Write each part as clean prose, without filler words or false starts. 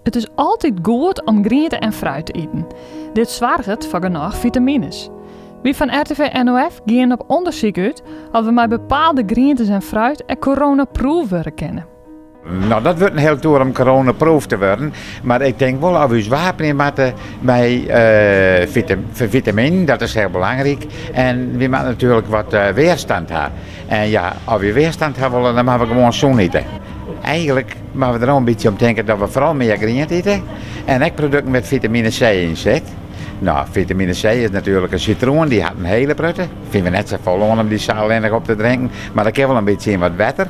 It is altyd goed om griente en fruit te iten. Dit soarget foar genôch fitamines. Wy fan RTV NOF geane op ûndersyk út oft we mei bepaalde grientes en fruit ek coronaproof wurde kinne. No, dat wurdt in hiel toer om coronaproof te wurden. Mar ik tink wol dat we ús wapenje moatte mei fitaminen, dat is hiel belangryk. En wy moatte natuerlik wat weerstand ha. En ja, as we weerstand ha wolle, dan moatte we gewoan sûn ite. Eigenlik moatte we der al in bytsje om tinke dat we foaral mear griente ite. En ek produkten wêr't fitamine C yn sit. No, fitamine C is natuerlik in sitroen, dy hat in hiele protte. Fine we net safolle oan om dy sa allinnich op te drinken, mar dat kin wol in bytsje yn wat wetter.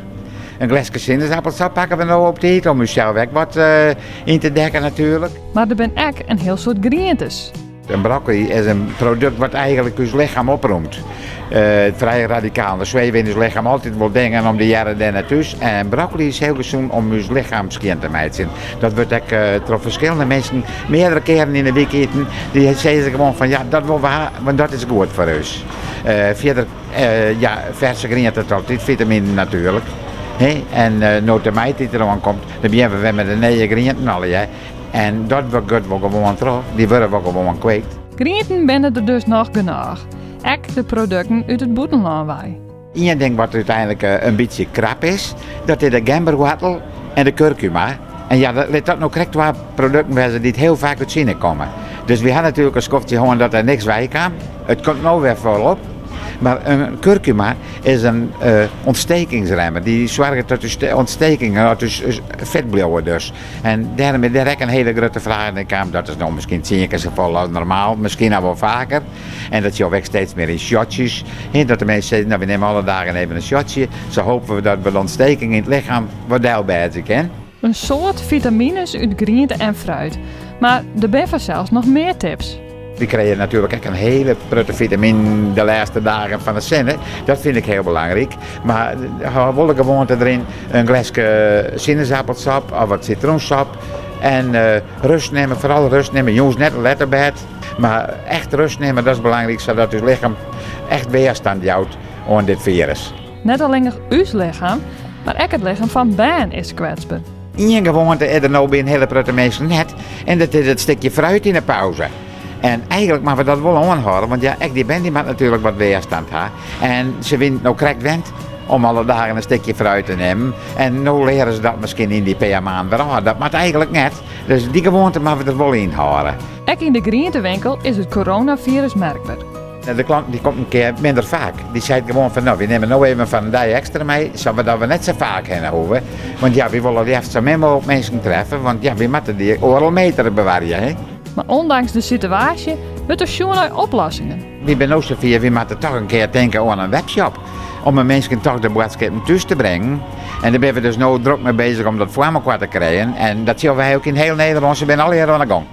In gleske sinaasappelsap pakke we no op tiid om ússels ek wat yn te dekken natuerlik. Mar der binne ek in hiel soad grientes. In broccoli is in produkt wat eigenlik ús lichem oprûmt. It frije radikalen, der sweve yn ús lichem altyd wol dingen om dy hearre dêr net thús. En broccoli is hiel gesûn om ús lichem skjin te meitsjen. Dat wurdt ek troch ferskillende minsken meardere kearen yn de wike iten. Dy sizze gewoan fan ja, dat wolle we ha, want dat is goed foar ús. Fierder, ja, ferse griente hat altyd fitaminen natuerlik. En no't de maitiid deroan komt, dan begjinne we wer mei de nije grienten allegear. En dat giet wol gewoan troch, dy wurde wol gewoan kweekt. Grienten binne der dus noch genôch, ek de produkten út it bûtenlân wei. Ien ding wat úteinlik in bytsje krap is, dat is de gemberwoartel en de kurkuma. En ja, lit dat no krekt twa produkten wêze dy't hiel faak út Sina komme. Dus wy ha natuerlik in skoftsje hân dat der niks wei kaam. It komt no wer folop. Mar in kurkuma is in ontstekingsremmer. Dy soarget dat ús ontstekingen, dat ús fit bliuwe dus. En dêrom is dêr ek in hiele grutte fraach nei kaam. Dat is no miskien tsien kear safolle as normaal, miskien al wol faker. En dat sjogge we ek steeds mear yn shotsjes. Dat de minsken sizze, no wy nimme alle dagen even in shotsje. Sa hoopje we dat we de ontsteking yn it lichem wat delbêdzje kin. In soad fitamines út griente en fruit. Mar der binne fansels noch mear tips. Wy krije natuerlik ek in hiele protte fitaminen de lêste dagen fan de sinne. Dat fyn ik hiel belangryk. Mar hâld wol de gewoante deryn, in gleske sinaasappelsap of wat sitroensap. En rêst nimme, foaral rêst nimme. Jûns net let op bêd, mar echt rêst nimme, dat is belangryk, sadat ús lichem echt weerstand jout oan dit firus. Net allinnich ús lichem, mar ek it lichem fan bern is kwetsber. Ien gewoante is der no by in hiele protte minsken net en dat is it stikje fruit yn de pauze. En eigenlik moatte we dat wol oanhâlde, want ja, ek dy bern dy moat natuerlik wat weerstand ha. En se wiene no krekt wend om alle dagen in stikje fruit te nimmen. En no leare se dat miskien yn dy pear maanden wer ôf. Dat moat eigenlik net. Dus dy gewoante moatte we der wol yn hâlde. Ek yn de grientewinkel is it coronafirus merkber. De klanten dy komt in kear minder faak. Dy seit gewoan fan no, wy nimme no even foar in dei ekstra mei, sadat we net sa faak hinne hoege. Want ja, wy wolle leafst sa min mooglik minsken treffe, want ja, wy moatte dy oardel meter bewarje. Hè? Mar ûndanks de situaasje wurdt der sjoen nei oplossingen. Wy binne no safier, wy moatte toch in kear tinke oan in webshop. Om de minsken toch de boadskippen thús te bringen. En dêr binne we dus no drok mei bezich om dat foar mekoar te krijen. En dat sjogge wy ek yn hiel Nederlân, se binne allegear oan de gong.